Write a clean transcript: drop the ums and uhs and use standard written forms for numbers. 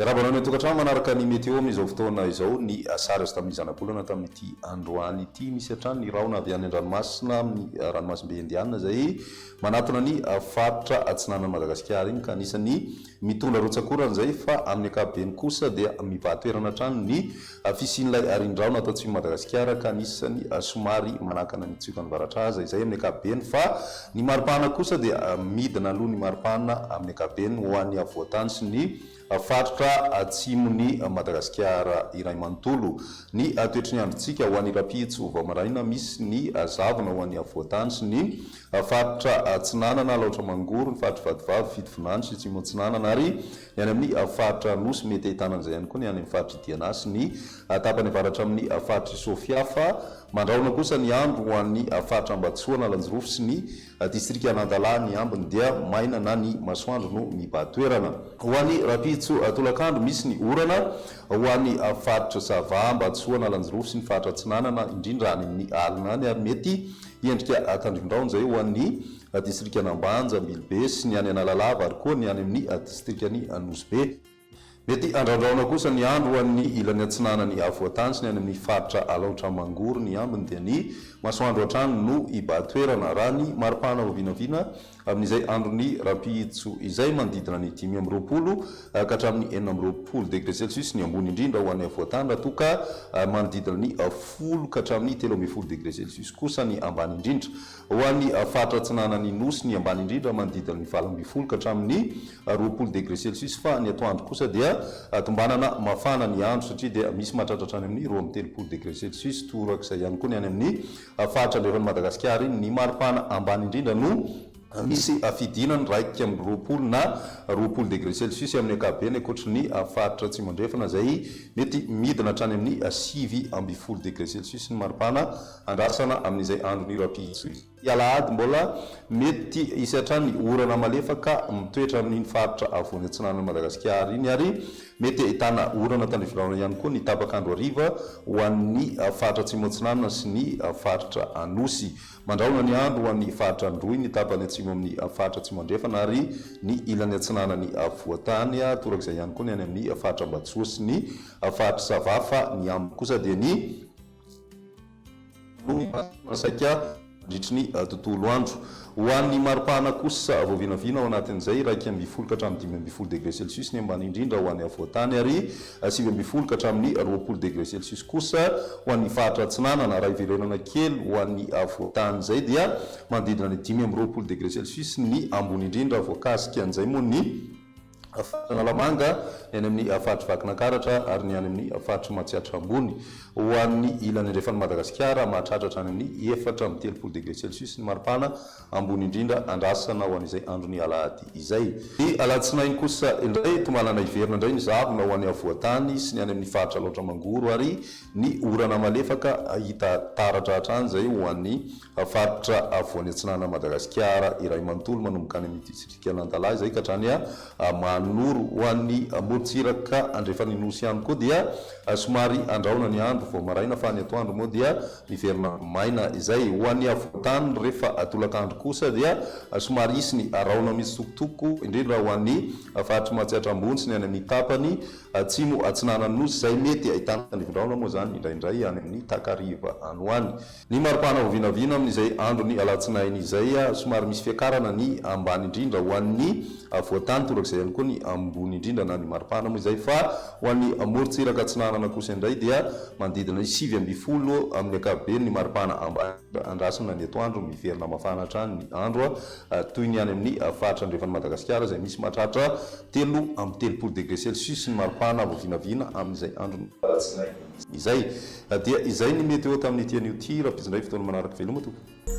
Miarahaba anao any an-tokantrano manaraka ny Météo amin'izao fotoana izao. Ny sary azo tamin'ny zanabolana tamin'ity androany ity. Misy hatrany ny rahona avy any an-dranomasina amin'ny ranomasimbe Indiana izay manatona ny faritra atsinanan'i Madagasikara iny ka anisan'ny mitondra rotsak'orana izay fa amin'ny ankapobeny kosa dia mibahan-toerana hatrany ny fisian'ilay arindraona ato atsimon'i Madagasikara ka anisan'ny somary manakana ny tsiokan'ny varatra aza izay amin'ny ankapobeny fa ny maripana kosa dia midina aloha ny maripana amin'ny ankapobeny ho an'ny afovoantany sy ny faritra atsimon'i Madagasikara iray manontolo. Ny toetry ny androntsika ho an'ny rahampitso vao maraina misy ny zavona ho an'ny afovoantany sy ny faritra atsinanana, Alaotra Mangoro, ny faritr'i Vatovavy, Fitovinany sy Atsimo Atsinanana ary ny any amin'ny faritra Anosy. Mety ahitana an'izay ihany koa ny any amin'ny faritr'i Diana sy ny tapany avaratra amin'ny faritr'i Sofia fa mandrahona kosa ny andro ho an'ny faritra Ambatosoa, Analanjirofo sy ny distrikan'Antalaha. Ny ambiny dia maina na ny masoandro no mibahan-toerana. Ho an'ny rahampitso tolakandro, misy ny orana ho an'ny faritra Sava, Ambatosoa, Analanjirofo sy ny faritra Atsinanana, indrindra any amin'ny alina any ary mety hiendrika tandrifindrahona izay ho an'ny distrikan'Ambanja, Ambilobe sy ny any Analalava ary koa ny any amin'ny distrikan'i Nosy Be. Mety handraondraona kosa ny andro ho an'ny ilany atsinanan'ny afovoantany sy ny any amin'ny faritra Alaotra Mangoro. Ny ambiny dia ny masoandro hatrany no hibahan-toerana. Raha ny maripana vao vinavina amin'izay andron'ny rahampitso izay, manodidina ny 25 ka hatramin'ny 26 degre celsius ny ambony indrindra ho an'ny afovoantany raha toa ka manodidina ny 10 ka hatramin'ny 13 degre celsius kosa ny ambany indrindra. Ho an'ny faritra atsinanan'ny Nosy, ny ambany indrindra manodidina ny 18 ka hatramin'ny 20 degre celsius fa ny atoandro kosa dia tombanana mafana ny andro satria dia misy mahatratra hatrany amin'ny 32 degre celsius. Torak'izay ihany koa ny any amin'ny faritra andrefan'i Madagasikara iny. Ny maripana ambany indrindra no misy fidinany 21 na 20 degre celsius amin'ny ankapobeny ankoatry ny faritra atsimo andrefana izay mety midina hatrany amin'ny 19 degre celsius ny maripana Andrasana amin'izay andron'io rahampitso io. Alahady mbola mety hisy hatrany orana malefaka mitoetra amin'iny faritra afovoany atsinanan'i Madagasikara iny ary mety ahitana orana tandrifindrahona ihany koa ny tapak'andro hariva ho an'ny faritra atsimo atsinanana sy ny faritra Anosy. Mandrahona ny andro ho an'ny faritra Androy, ny tapany atsimo amin'ny faritra atsimo andrefana ary ny ilany atsinanan'ny afovoantany. Torak'izay ihany koa ny any amin'ny faritra Ambatosoa sy ny faritra Sava fa ny ambiny kosa dia ny no saika mandritry ny tontolo andro. Ho an'ny maripana kosa, vao vinavina ao anatin'izay, 11 ka hatramin'ny 15 degre celsius ny ambany indrindra ho an'ny afovoantany ary 19 ka hatramin'ny 20 degre celsius kosa ho an'ny faritra atsinanana. Raha iverenana kely ho an'ny afovoantany izay dia manodidina ny 25 degre celsius ny ambony indrindra voakasika an'izay moa ny Faritra Analamanga, ny any amin'ny faritr'i Vakinankaratra ary ny any amin'ny faritr'i Matsiatra Ambony. Ho an'ny ilany andrefan'i Madagasikara, mahatratra hatrany amin'ny 34 degre celsius ny maripana ambony indrindra andrasana ho an'izay andron'ny alahady izay. Ny alatsinainy kosa indray, tombanana hiverina indray ny zavona ho an'ny afovoan-tany sy ny any amin'ny faritra Alaotra Mangoro ary ny orana malefaka hita taratra hatrany izay ho an'ny Faritra afovoany atsinanan'i Madagasikara iray manontolo manomboka any amin'ny distrikan'Antalaha izay ka hatrany Mahanoro. Ho an'ny morontsiraka andrefan'ny Nosy ihany koa dia somary andrahona ny andro vao maraina fa ny atoandro moa dia miverina maina izay. Ho an'ny afovoantany rehefa tolakandro kosa dia somary hisy ny rahona mitsitokotoko indrindra ho an'ny faritr'i Matsiatra Ambony sy ny any amin'ny tapany atsimo atsinanan'ny Nosy izay mety ahitana tandrifindrahona moa izany indraindray any amin'ny takariva any ho any. Ny maripana ho vinavina amin'izay andron'ny alatsinainy izay, somary misy fiakarana ny ambany indrindra ho an'ny afovoantany, torak'izay ihany koa ny ambony indrindra na ny maripana moa izay, fa ho an'ny morontsiraka atsinanana kosa indray dia manodidina ny 19 amin'ny ankapobeny ny maripana ambany. Andrasana ny atoandro, miverina mafana hatrany ny andro toy ny any amin'ny faritra andrefan'i Madagasikara izay misy mahatratra 33 degre celsius ny maripana vao vinavina amin'izay andron'ny alatsinainy izay. Dia izay ny meteo tamin'ity anio ity, rahampitso indray fotoana manaraka veloma tompoko.